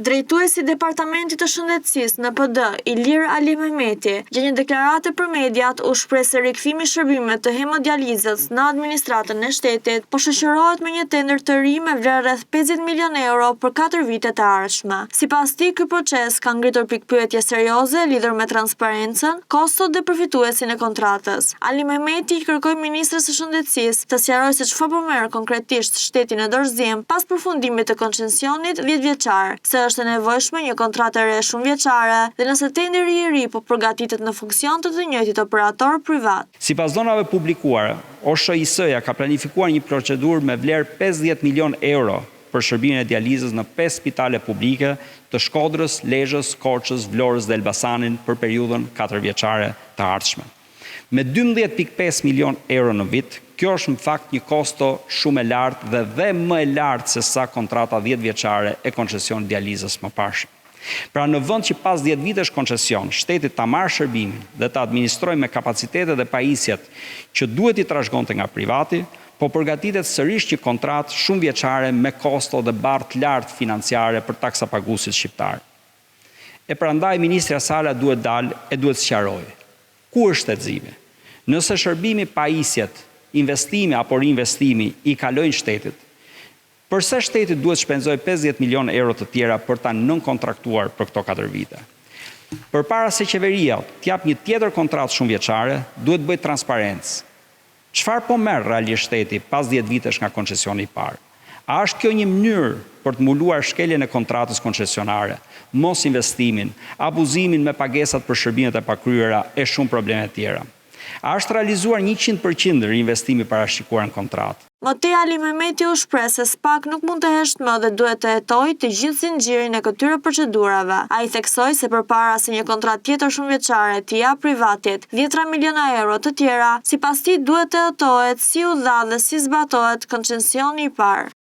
Drejtuesi i Departamentit të Shëndetësisë në PD, Ilir Alimehmeti, gjatë një deklarate për mediat u shpreh se rikthimi i shërbimeve të hemodializës në administratën e shtetit po shoqërohet me një tender të ri me vlerë rreth 50 milionë euro për katër vitet e ardhshme. Sipas tij, ky proces ka ngritur pikëpyetje serioze lidhur me transparencën, kostot dhe përfituesin e kontratës. Alimehmeti i kërkoi ministres së Shëndetësisë të sqarojë se çfarë po merr konkretisht shteti në dorëzim pas përfundimit të koncesionit dhjetëvjeçar, pse është e nevojshme një kontratë e re shumëvjeçare dhe nëse tenderi i ri po përgatitet në funksion të të njëjtit operator privat. Sipas dhënave publikuara, OSHIS-ja ka planifikuar një procedurë me vlerë 50 milionë euro për shërbimin e dializës në pesë spitale publike të Shkodrës, Lezhës, Korçës, Vlorës dhe Elbasanin për periudhën katërvjeçare të ardhshme. Me 12,5 milionë euro në vit, kjo është në fakt një kosto shumë e lartë dhe dhe më e lartë se sa kontrata 10 vjeçare e koncesionit dializës më parshëm. Pra në vend që pas 10 vitesh koncesion, shteti ta marrë shërbimin dhe ta administrojë me kapacitete dhe pajisjet që duhet i trashëgonte nga privati, po përgatitet sërish një kontratë shumë vjeçare me kosto dhe barrë të lartë financiare për taksapaguesit shqiptar. E prandaj ministrja Sala duhet dalë e duhet sqarojë. Ku është shtetëzimi? Nëse shërbimi pajisjet, investimi apo reinvestimi i kalojnë shtetit, përse shteti duhet shpenzoj 50 milion euro të tjera për ta nënkontraktuar për këto 4 vite? Përpara se qeveria t'jap një tjetër kontratë shumëvjeçare, duhet bëj transparencë. Çfarë po merr realisht shteti pas 10 vitesh nga koncesioni i parë? A është kjo një mënyrë për të mbuluar shkeljen e kontratës koncesionare, mos investimin, abuzimin me pagesat për shërbimet e pakryera e shumë probleme të tjera? A është realizuar 100% reinvestimi parashikuar në kontratë? Më tej Alimehmeti u shpreh se SPAK nuk mund të heshtë më dhe duhet të hetojë të gjithë zinxhirin e këtyre procedurave. Ai theksoi se përpara se një kontratë tjetër shumëvjeçare t'i japë privatit dhjetra miliona euro të tjera, sipas tij duhet të hetohet si u dha dhe si zbatohet koncesioni i parë.